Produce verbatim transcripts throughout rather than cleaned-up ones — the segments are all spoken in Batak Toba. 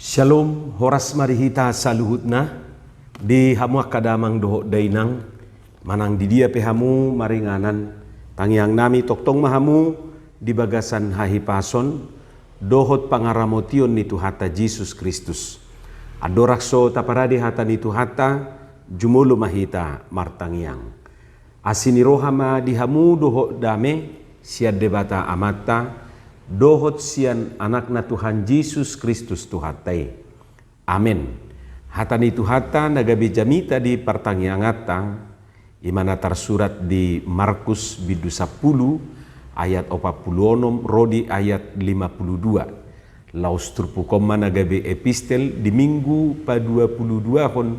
Syalom, horas ma di hita saluhutna, di hamu angka damang dohot dainang, manang di dia pe hamu maringanan, tangiang nami tongtong ma hamu di bagasan hahipason dohot pangaramotion ni Tuhanta Jesus Kristus. Andorang so taparade hata ni Tuhanta, jumolo ma hita martangiang. Asi ni roha ma di hamu dohot dame sian Debata Amanta, dohot sian Anakna Tuhan Jesus Kristus Tuhanta i. Amen. Hata ni Tuhanta na gabe jamita di partangianganta, i ma na tarsurat di Markus bindu sampulu ayat opat pulu onom ro di ayat lima pulu dua. Laos turpuk on ma na gabe epistel di minggu paduapuluduahon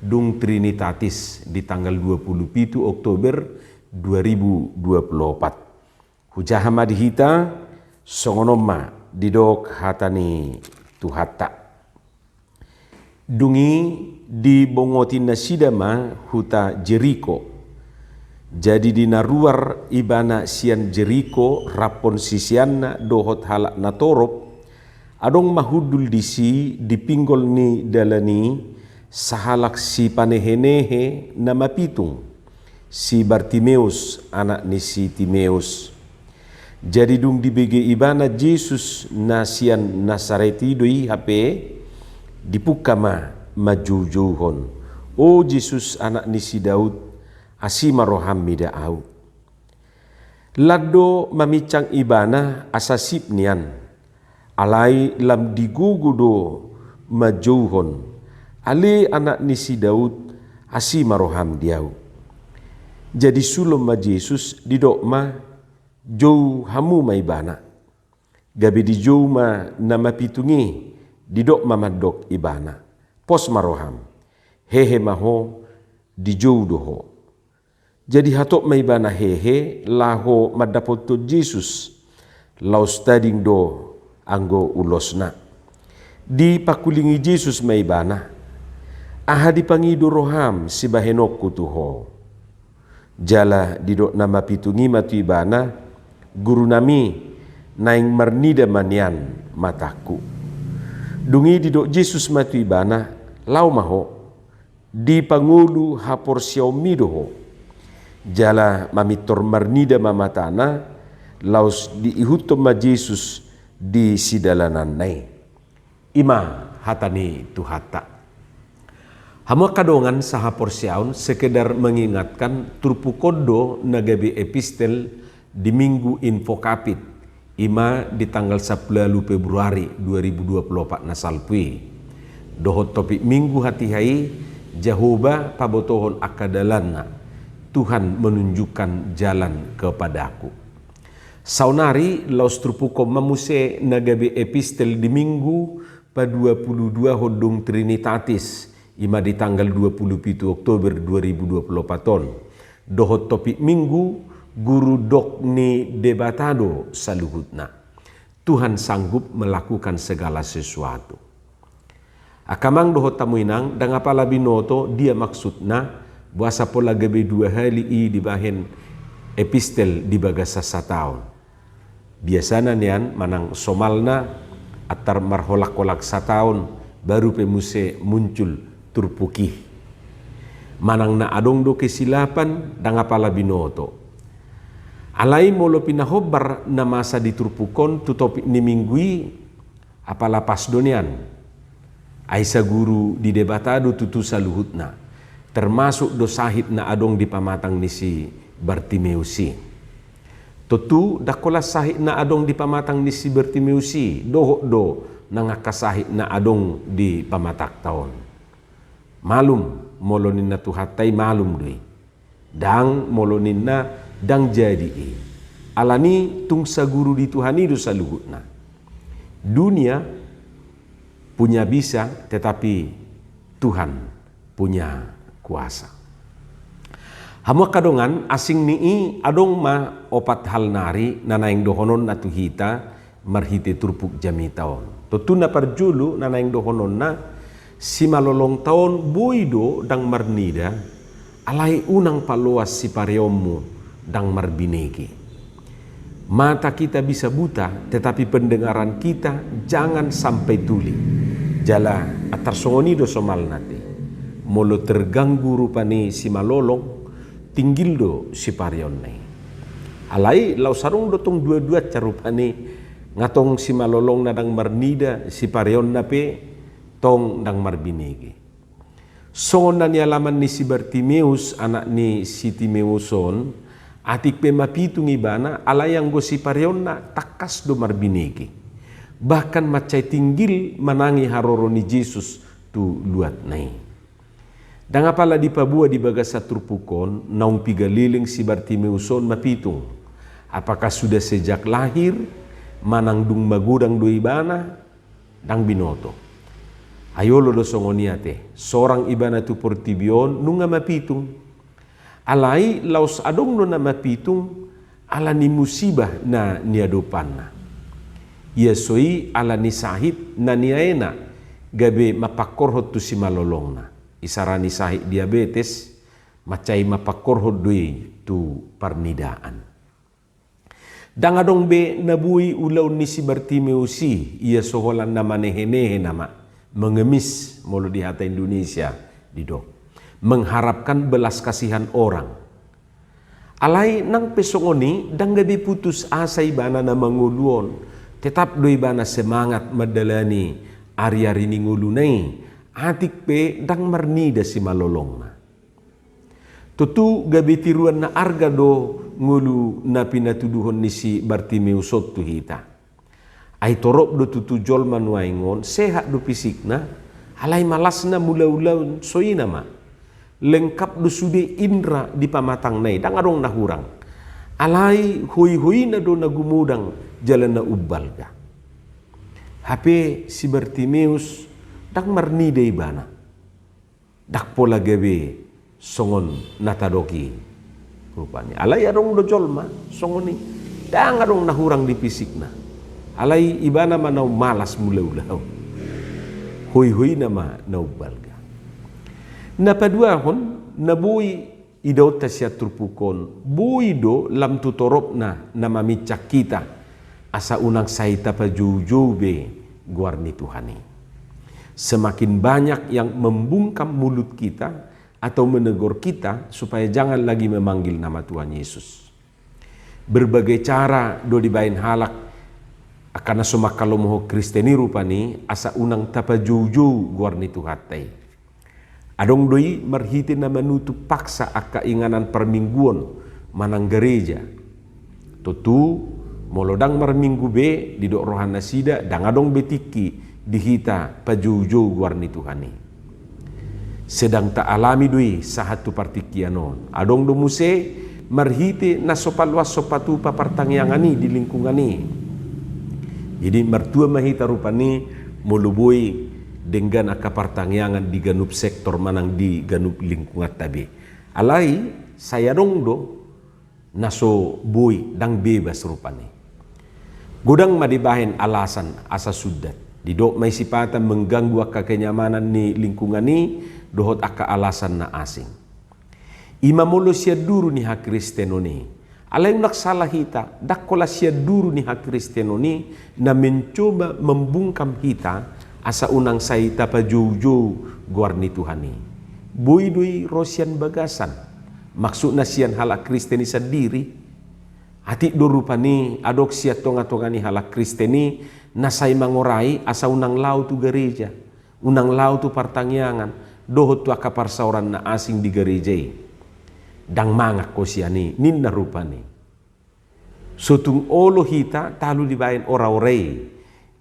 dung Trinitatis di tanggal dua pulu pitu Oktober dua ribu dua pulu opat. Hujaha ma di hita, songon on ma didok hata ni Tuhanta. Dung i dibongoti nasida ma huta Jeriko. Jadi di na ruar ibana sian Jeriko raphon siseanna dohot halak na torop, adong ma hundul disi di pinggol ni dalan i sahalak sipanehenehe na mapitung, si Bartimeus, anak ni si Timeus. Jadi dung dibege ibana Jesus na sian Nasaret i do i hape, dipungka ma manjoujouhon: O Jesus, Anak ni si Daud, asi ma roham mida ahu. Lan do mamincang ibana asa sip nian, alai lam digogo do manjouhon: Ale Anak ni si Daud, asi ma roham di ahu. Jadi sulon ma Jesus, didok ma: Jou hamu ma ibana. Gabe dijou ma na mapitung i, didok ma mandok ibana: Pos ma roham, hehe ma ho, dijou do ho. Jadi hatop ma ibana hehe laho mandapothon Jesus, laos tading do anggo ulosna. Dipangkulingi Jesus ma ibana: Aha dipangido roham sibahenonku tu ho? Jala didok na mapitung i ma tu ibana: Gurunami, naeng marnida ma nian matangku. Dung i didok Jesus ma tu ibana: Laho ma ho, dipangolu haporseaonmi do ho. Jala mamintor marnida ma matana, laos diihuthon ma Jesus di sidalananna i. I ma hata ni Tuhanta. Hamu angka dongan sahaporseaon, sekedar mengingatkan, turpuk on do na gabe epistel di Minggu Invocavit, i ma di tanggal sampulu ualu Februari dua ribu dua pulu opat na salpu i. Dohot topik Minggu hatiha i: Jahowa pabotohon angka dalanna, Tuhan menunjukkan jalan kepadaku. Saonari laos turpuk on ma muse na gabe epistel di Minggu paduapuluduahon dung Trinitatis, i ma di tanggal dua pulu pitu Oktober dua ribu dua pulu opat on. Dohot topik Minggu: Guru dok ni Debata do saluhutna. Tuhan sanggup melakukan segala sesuatu. Angka amang dohot hamu inang, ndang apala binoto dia maksudna, boasa pola gabe dua hali i dibahen epistel di bagasan sataon. Biasana nian manang somalna antar marholangholang sataon baru pe muse muncul turpuk i. Manang na adong do kesilapan, ndang apala binoto. Alai molo pinahombar na masa di turpuk on tu topik ni Minggu i, apala pas do nian. Ai saguru di Debata do tutu saluhutna, termasuk do sahit na adong di pamatang ni si Bartimeus i. Tontu ndang holan sahit na adong di pamatang ni si Bartimeus i dohot do nang angka sahit na adong di pamatangta on. Malum, molo ninna Tuhanta i malum do i. Ndang molo ninna ndang jadi i. Alani tung saguru di Tuhan i do saluhutna. Dunia punya bisa, tetapi Tuhan punya kuasa. Hamu angka dongan, asing ni i adong ma opat hal nari na naeng dohononna tu hita marhite turpuk jamita on. Tontu na parjolo na naeng dohononna, simalolongta on boi do ndang marnida, alai unang paloas sipareonmu ndang marbinege. Mata kita bisa buta, tetapi pendengaran kita jangan sampai tuli. Jala antar songon i do somalna ate. Molo terganggu rupani simalolong, tinggil do sipareonna i. Alai laos adong do tong dua-duansa rupani, nga tong simalolongna ndang marnida, sipareonna pe tong ndang marbinege. Songon na nialaman ni si Bartimeus, anak ni si Timeus on, atik pe mapitung ibana, alai anggo sipareonna tangkas do marbinege. Bahkan mansai tinggil manangi haroro ni Jesus tu luatna i. Ndang apala dipaboa di bagasan turpuk on, naung piga leleng si Bartimeus on mapitung. Apakah sudah sejak lahir, manang dung magodang do ibana? Ndang binoto. Ai olo do songon i ate, sorang ibana tu portibi on nunga mapitung. Alai laos adong do na mapitung ala ni musibah na niadopanna. Ia so i ala ni sahit na niaena gabe mampangkorhon tu simalolongna. Isarani sahit diabetes, mansai mampangkorhon do i tu parnidaan. Ndang adong be na boi ulaon ni si Bartimeus i, ia so holan na manehe-nehe nama, mengemis molo di hata Indonesia didok, mengharapkan belas kasihan orang. Alai nang pe songon i, ndang gabe putus asa ibana na mangolu on, tetap do ibana semangat mandalani ari-ari ni ngoluna i, atik pe ndang marnida simalolongna. Tontu gabe tiruan na arga do ngolu na pinatuduhon ni si Bartimeus on tu hita. Ai torop do tutu jolma nuaeng on, sehat do fisikna, alai malasna mula ulaon so i nama. Lengkap do sude indra di pamatangna i, ndang adong na hurang. Alai hoi-hoina do na gumodang jala na umbalga. Hape si Bartimeus ndang marnida ibana. Ndang pola gabe songon na tadok i rupani. Alai adong do jolma songon i. Ndang adong na hurang di fisikna. Alai ibana ma naung malas mula ulaon. Hoi-hoina ma na umbalga. Na paduahon, na boi idaonta sian turpuk on, boi do lam tu toropna na maminsang hita, asa unang sai tapajoujou be goar ni Tuhan i. Semakin banyak yang membungkam mulut kita atau menegur kita supaya jangan lagi memanggil nama Tuhan Yesus. Berbagai cara do dibaen halak angka na so mangkalomohon Kristen i rupani, asa unang tapajoujou goar ni Tuhanta i. Adong do i marhite na manutup paksa angka inganan parmingguon manang gareja. Tontu, molo ndang marminggu be, didok rohanasida, ndang adong be tingki di hita pajoujou goar ni Tuhan i. Sedang taalami do i sahat tu partingkian on. Adong do muse marhite na so paluashon patupa partangiangan i di lingkungan i. Jadi martua ma hita rupani molo boi denggan angka partangiangan di ganup sektor manang di ganup lingkunganta be. Alai, sai adong do na so boi, ndang bebas rupani. Godang ma dibahen alasan asa sundat. Didok ma i sipata mengganggu angka kenyamanan ni lingkungan i dohot angka alasan na asing. I ma molo sian duru ni hakristenon i. Alai unang sala hita, ndang holan sian duru ni hakristenon i na mencoba membungkam hita asa unang sai tapajoujou goar ni Tuhan i. Boi do i ro sian bagasan. Maksudna sian halak Kristen i sandiri. Atik do rupani adong sian tonga-tonga ni halak Kristen i na sai mangorai asa unang laho tu gareja, unang laho tu partangiangan, dohot tu angka parsaoran na asing di gareja i. Ndang mangan ho sian i, ninna rupani. So tung olo hita talu dibaen ora-ora i,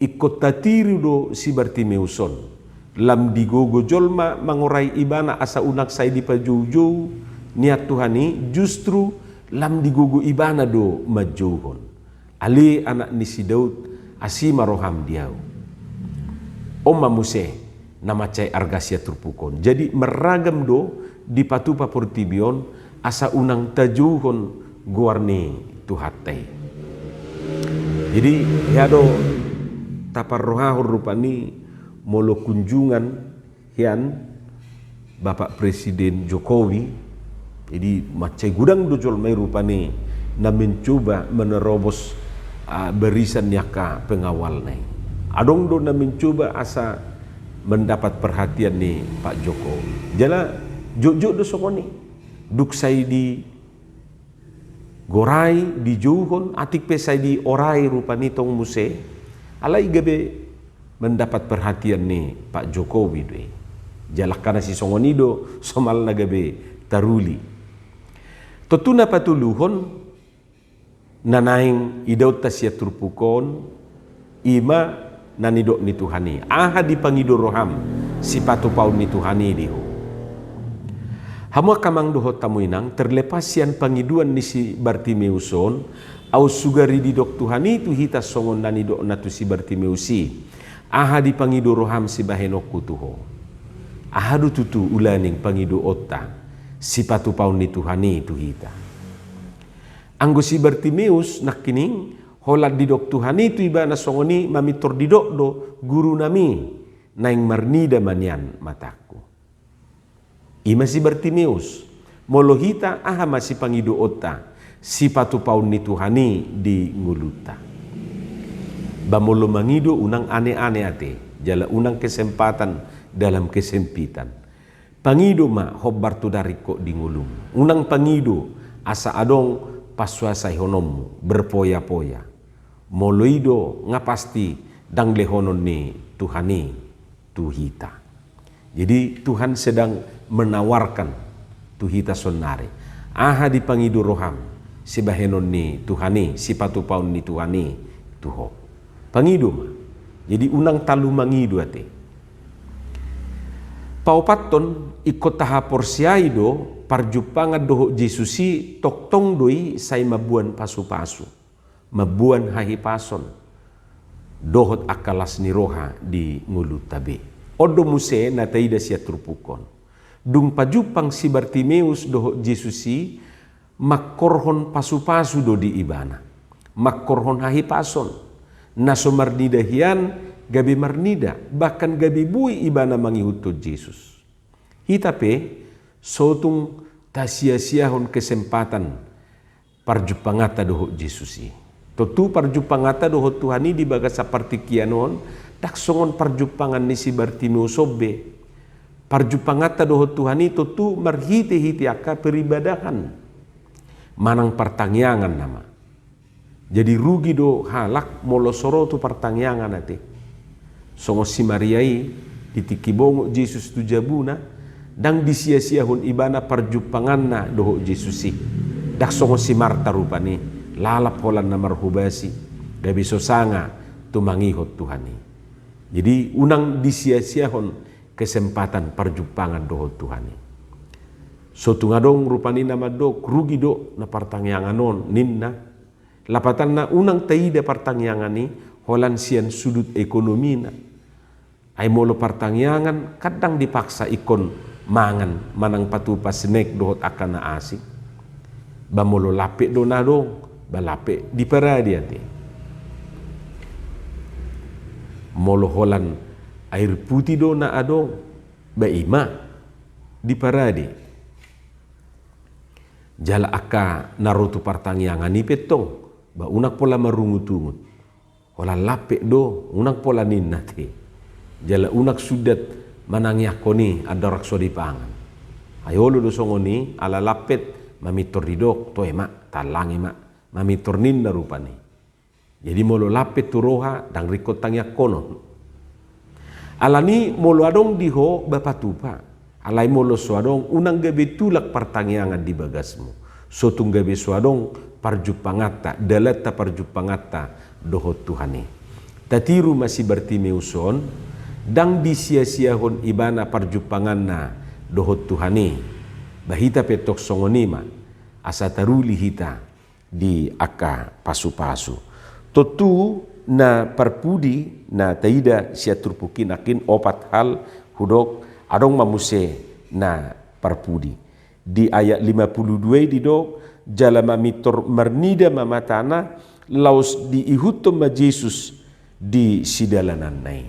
ingkon tatiru do si Bartimeus on. Lam digogo jolma mangorai ibana asa unang sai dipajoujou nian Tuhan i, justru lam digogo ibana do manjouhon. Ale anak ni si Daud, asi ma roham di ahu. On ma muse na mansai arga sian turpuk on. Jadi marragam do dipatupa portibi on asa unang tajouhon goar ni Tuhanta i. Jadi hea do taparrohahon rupani molo kunjungan hian Bapak Presiden Jokowi. Jadi mansai godang do jolma i rupani na mencoba menerobos, ah, barisan ni angka pengawalna i. Adong do na mencoba asa mendapat perhatian ni Pak Jokowi. Jala jotjot do songon i. Dung sai digorai, dijouhon, atik pe sai diorai rupani tong muse, alai gabe mendapat perhatian ni Pak Jokowi do i. Jala angka na sisongon i do somalna gabe taruli. Tontu na patoluhon, na naeng idaonta sian turpuk on, i ma na nidok ni Tuhan i: Aha dipangido roham, sipatupaon ni Tuhan i di ho. Hamu angka amang dohot hamu inang, terlepas sian pangidoan ni si Bartimeus on, aut sugari didok Tuhan i tu hita songon na nidokna tu si Bartimeus i: Aha dipangido roham sibahenonku tu ho? Aha do tutu ulaning pangidoonta, sipatupaon ni Tuhan i tu hita? Anggo si Bartimeus nangkining, holan didok Tuhan i tu ibana songon i, mamintor didok do: Gurunami, naeng marnida ma nian matangku. I ma si Bartimeus. Molo hita, aha ma sipangidoonta, sipatupaon ni Tuhan i di ngolunta? Ba molo mangido, unang ane-ane ate, jala unang kesempatan dalam kesempitan. Pangido ma hombar tu daringkot di ngolum. Unang pangido asa adong pansuasaihononmu, berpoya-poya. Molo i do, nga pasti ndang lehonon ni Tuhan i tu hita. Jadi, Tuhan sedang menawarkan tu hita saonari: Aha dipangido roham, sibahenon ni Tuhan i, sipatupaon ni Tuhan i tu ho. Pangido ma. Jadi, unang talu mangido ate. Paopathon, ingkon tahaporseai do parjumpangan dohot Jesus i tongtong do i sai mamboan pasu-pasu, mamboan hahipason dohot angka las ni roha di ngolunta be. On do muse na taida sian turpuk on. Dung pajumpang si Bartimeus dohot Jesus i, mangkorhon pasu-pasu do di ibana, mangkorhon hahipason. Na so marnida hian gabe marnida, bahkan gabe boi ibana mangihuthon Jesus. Hita pe, so tung tasia-siahon kesempatan parjumpanganta dohot Jesus i. Tontu parjumpanganta dohot Tuhan i di bagasan partingkian on, ndang songon parjumpangan ni si Bartimeus on be. Parjumpanganta dohot Tuhan i tontu marhite-hite angka peribadahan manang partangiangan nama. Jadi rugi do halak molo so ro tu partangiangan ate. Songon si Maria i, di tingki bongot Jesus tu jabuna, ndang disia-siahon ibana parjumpanganna dohot Jesus i. Ndang songon si Marta rupani, lalap holan na marhobasi, gabe so sanga tu mangihut Tuhan i. Jadi unang disia-siahon kesempatan parjumpangan dohot Tuhan i. So tung adong rupani na mandok, rugi do na partangiangan on, ninna. Lapatanna, unang taida partangiangan i holan sian sudut ekonomina. Ai molo partangiangan, kan ndang dipaksa ingkon mangan manang patupa snack dohot angka na asing. Ba molo lampet do na adong, ba lampet diparade ate. Molo holan air putih do na adong, ba i ma diparade. Jala angka na ro tu partangiangan i pe tong, ba unang pola marungut-ungut. Holan lampet do, unang pola ninna ate. Jala unang sundat manangiangkon i andorang so dipangan. Ai olo do songon i, ala lampet, mamintor didok, toe ma, tallangi ma, mamintor ninna rupani. Jadi molo lampet tu roha, ndang ringkot tangiangkonon. Alani molo adong di ho, ba patupa. Alai molo so adong, unang gabe tulak partangiangan di bagasmu. So tung gabe so adong parjumpanganta, dalanta parjumpanganta dohot Tuhan i. Tatiru ma si Bartimeus on, ndang disia-siahon ibana parjumpanganna dohot Tuhan i. Ba hita pe tong songon i ma, asa taruli hita di angka pasu-pasu. Tontu na parpudi na taida sian turpuk i nangkin opat hal hudok, adong ma muse na parpudi. Di ayat lima puluh dua i didok, jala mamintor marnida ma matana, laos diihuthon ma Jesus di sidalananna i.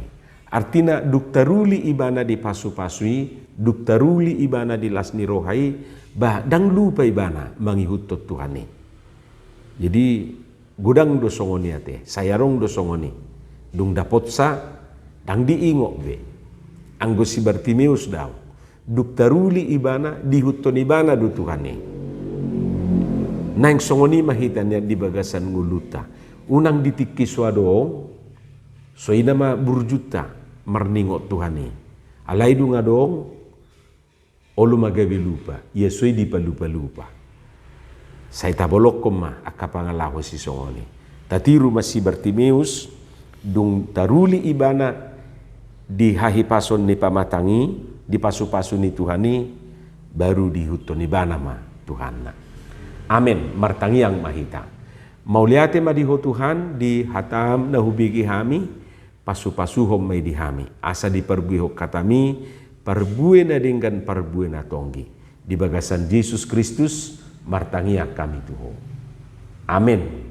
Artina, dung taruli ibana di pasu-pasu i, dung taruli ibana di las ni roha i, ba ndang lupa ibana mangihuthon Tuhan i. Jadi, godang do songon i ate, sai adong do songon i. Dung dapotsa, ndang diingot be. Anggo si Bartimeus do, dung taruli ibana, diihuthon ibana do Tuhan i. Naeng songon i ma hita nian di bagasan ngolunta. Unang di tingki so adong, so i nama burjunta marningot Tuhan i. Alai dung adong, olo ma gabe lupa, ia so i dipalupalupa. Sai tabolongkon ma angka pangalaho sisongon i. Tatiru ma si Bartimeus, dung taruli ibana di hahipason ni pamatang i, di pasupasu ni Tuhan i, baru diihuthon ibana ma Tuhanna. Amen. Martangiang ma hita. Mauliate ma di Ho Tuhan, di hataM na hubege hami, pasupasuhon ma i di hami, asa diparbuehon hataMi parbue na denggan, parbue na tonggi. Di bagasan Jesus Kristus martangiang hami tu Ho. Amen.